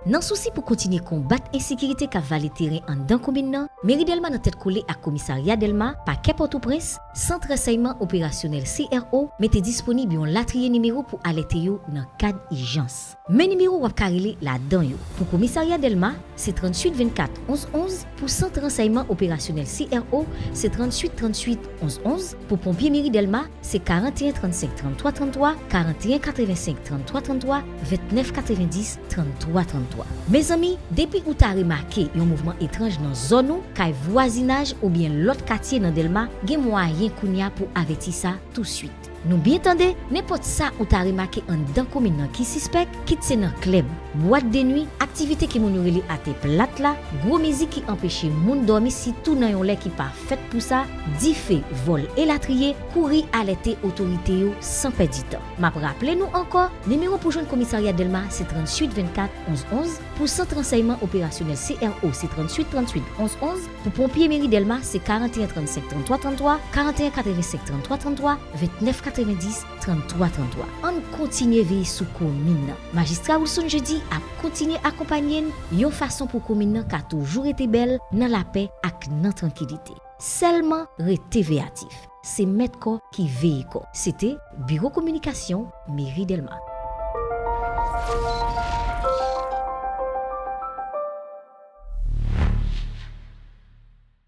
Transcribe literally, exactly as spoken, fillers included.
Nan sousi pou kontinye konbat ensekirite k ap vale teren anndan komin nan, Meri Dèlma nan tèt kole ak Komisarya Dèlma, Pakè Pòtoprens, Sant Ransèyman Operasyonèl C R O mete disponib yon latriye nimewo pou alète yo nan kad ijans. Men nimewo w ap ka rele ladan yo. Pou Komisarya Dèlma, se tranntuit vennkat onz onz, pou Sant Ransèyman Operasyonèl C R O, se tranntuit tranntuit onz onz, pou Ponpye Meri Dèlma, se karanteyen trannsenk tranntwa tranntwa, karanteyen katrevensenk tranntwa tranntwa, vennèf katrevendis tranntwa tranntwa. Mezanmi, depi ou ta remake yon mouvman etranj nan zòn ou, kay vwazinaj oubyen lòt katye nan Dèlma, gen mwayen kounye a pou avèti sa touswit. Nou byen tande, nenpòt sa ou ta remake anndan komin nan ki sispèk, kit se nan klèb, bwat de nwi, aktivite ke moun yo rele atè plat la, gwo mizik ki anpeche moun dòmi sitou nan yon lè ki pa fèt pou sa, dife, vòl elatriye, kouri alète otorite yo san pèdi tan. M ap raple nou ankò, nimewo pou jwenn Komisarya Dèlma se tranntuit vennkat onz onz, pou Sant Ransèyman Operasyonèl C R O se tranntuit tranntuit onz onz, pou Ponpye Meri Dèlma se karanteyen trannsenk tranntwa tranntwa, karanteyen katrevensenk tranntwa tranntwa, vennèf katrevendis tranntwa tranntwa. Ann kontinye veye sou komin nan. Majistra Wilson Jeudi ap kontinye akonpanye n yon fason pou komin nan ka toujou rete bèl nan lapè ak nan trankilite. Sèlman rete veyatif. Se mèt kò ki veye kò. Se te Biwo Kominikasyon Meri Dèlma.